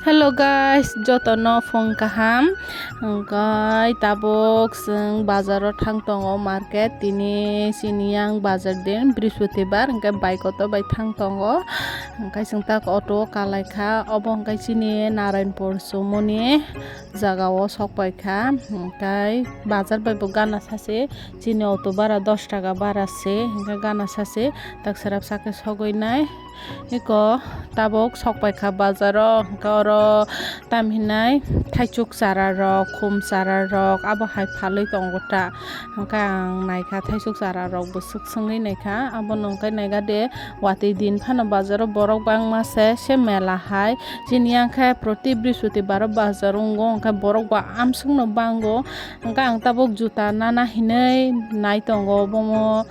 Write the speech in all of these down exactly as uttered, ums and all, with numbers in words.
Hello guys, jotono phung kaham. Hwnkhe tabuk chwng bazaro thang tongo, market. Tini chini yang bazar din, Brihospatibar, hwnkhe bike auto bai thang tongo. Hwnkhe chwng tak auto o kalaikha. Obo hwnkhe chini Narayanpur chumuni jagao sokpaikha. Hwnkhe bazar bai bo gana sachi, chini auto bara dos taka bara se, hwnkhe gana sachi tak serap sake sogwi nai. Eko tabuk sokpaikha bazaro, hwnkhe oro tam hinai thaichuk chara rok, khum chara rok abo hai phalwi tongo ta. Hwnkhe ang naikha thaichuk chara rok bwswk swngwi naikha, abono hwnkhe naikha de watwi din phano bazaro borok bangma se, se mela hai. Chini yang khe proti Brihospatibar o bazar wngo, hwnkhe borok bo amswkno bango. Hwnkhe ang tabuk juta nana hinwi nai tongo, obomo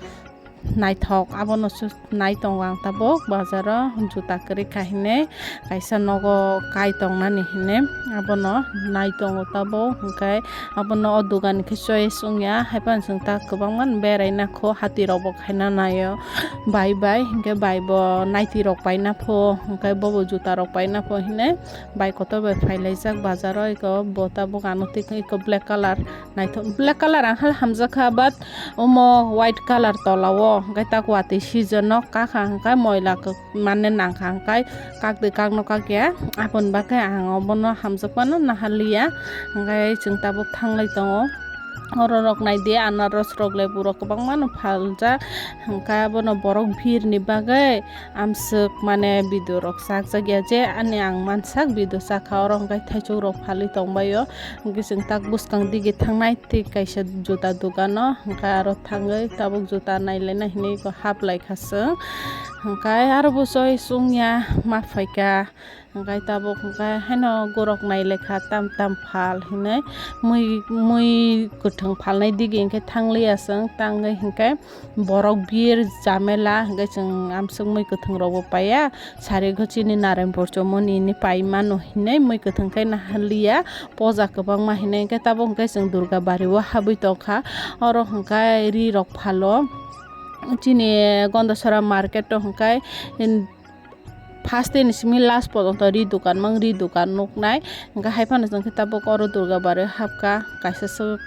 naithok, abono se nai tongo ang tabuk bazaro juta kwrwi kha hinwi. Kaisa nogo kai tongnani hinwi abono nai tongo tabuk, hwnkhe abono o dogan khe choice wngya, haiphano chwng ta kwbangma beraina kho, hati rok bo khaina naio, bai bai hwnkhe bai bo naiti rok paina pho, hwnkhe bobo juta rok paina pho hinwi bai kotor bai phailaijak bazaro. Eko bo tabuk ano tik eko black colour. Naithok black colour ang hal hamjakha, but omo white colour tola o, hwnkhe tak watwi season no kakha, hwnkhe moila kwk mane nangkha, hwnkhe kakdwi kakno kakya, aboni bagwi ang obono hamjakmano naharliya, hwnkhe chwng tabuk thanglai tongo. Oro rok naidi, anaros rok, lebu rok kwbangmano phaljak, hwnkhe abono borok birni bagwi amswk mane video rok chakjakya, je ani ang mansak video chakha, oro hwnkhe thaichuk rok phalwi tongbaio. Hwnkhe chwng tak bwskang dige thangnai, tei kaisa juta dogano, hwnkhe aro thangwi tabuk juta nailaina hinwi bo haplaikha chwng. Hwnkhe aro bo choice wngya, ma phaikha. Hwnkhe tabuk hwnkhe haino gorok nailaikha tam tam phal hinwi, mui, mui kwthwng phalnai dige hwnkhe thangliya chwng, tangwi hwnkhe borok bir jamela, hwnkhe chwng amswk mui kwthwng rokbo paiya, sari gw chini Narayanpur chomoni hinwi pai mano hinwi mui kwthwng khe naharliya, poja kwbangma hinwi. Hwnkhe tabuk hwnkhe chwng Durga bari o habwi tongkha, oro hwnkhe ri rok phalo chini Gondasora market o hwnkhe, first ni simi last pojonto ri dokan mang, ri dokan nuknai. Hwnkhe haiphano chwng khe tabuk oro Durga bari o hapkha, kaisa swk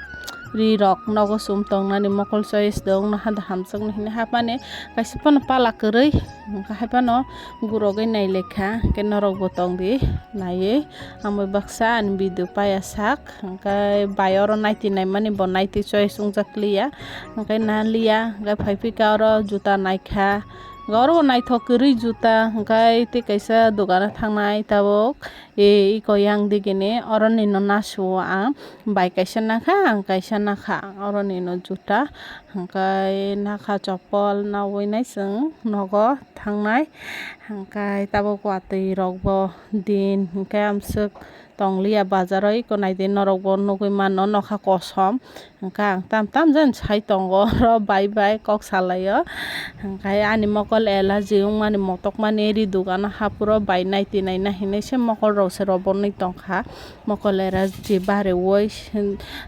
ri rok nogo chum tongnani mokol choice de wngno hada hamjakno hinwi hapmani, kaisa phano pala kwrwi, hwnkhe haiphano gurogwi nailaikha, hwnkhe norokbo tongdi naiwi. Ang bai baksa ani video paiya sak, hwnkhe bai oro naiti naimani bo naiti choice wngjak liya, hwnkhe naliya, hwnkhe phaiphika oro juta naikha, hwnkhe oro bo naithok kwrwi juta, hwnkhe tei kaisa dogano thangnai tabuk. E, iko yang digini, oroni no nasu o ang, bai kaisa nakha, ang kaisa nakha, oroni no juta, hwnkhe nakha chopol nawi nai chwng nogo thangnai, hwnkhe tabuk watwi rok bo din hwnkhe amswk tongliya bazaro, iko naidi norok bo nugwi mano nokha kosom. Hwnkhe ang tam tam jen sai tongo, oro bai bai kok salaio. Hwnkhe ani mokol allergy wngmani, motokmani ri dogano hapuro bai naiti naina hinwi se mokol rok se robonwi tongkha. Mokol allergy bariwi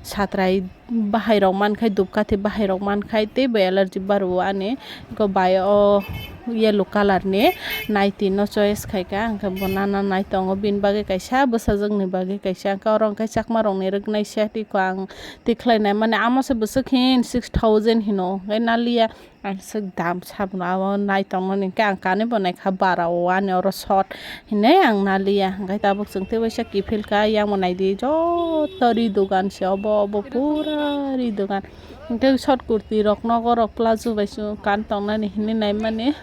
satrai bahai rok mankhai, dupkathi bahai rok mankhai, teibo allergy bario ani. Eko bai o yellow colour ni naiti no choice khaikha, hwnkhe bo nana nai tongo, bini bagwi kaisa, bwsajwk ni bagwi kaisa, hwnkhe oro hwnkhe chakma rok ni rwgnai set eko ang. Tikhlai nai mani amo se bwswk hin six thousand hino, hwnkhe naliya ang swk dam sabno abo nai tongmani, hwnkhe ang kanwi bo naikha bara o ani oro short hinwi ang naliya, hwnkhe tabuk chwng tei waisa kiphilkha, yang bo naidi joto ri dogan se obo, obo pura ri dogan, hwnkhe short kurti rok nogo rok plazo bai chwng kan tongnani hinwi naimani.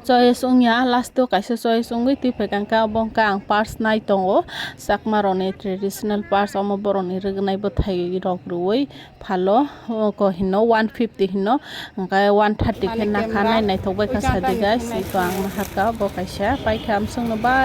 Choice wngya, last o kaisa choice wngwi twi phaikha, hwnkhe abo hwnkhe ang purse nai tongo, chakma rokni traditional purse, omo borokni rwgnai bwthai rok rwui phalo, oko hino one fifty hino, hwnkhe one thirty khe nakha, nai naithok bai kha sadi guys, iko ang nahakha bo kaisa paikha, amswkno bai.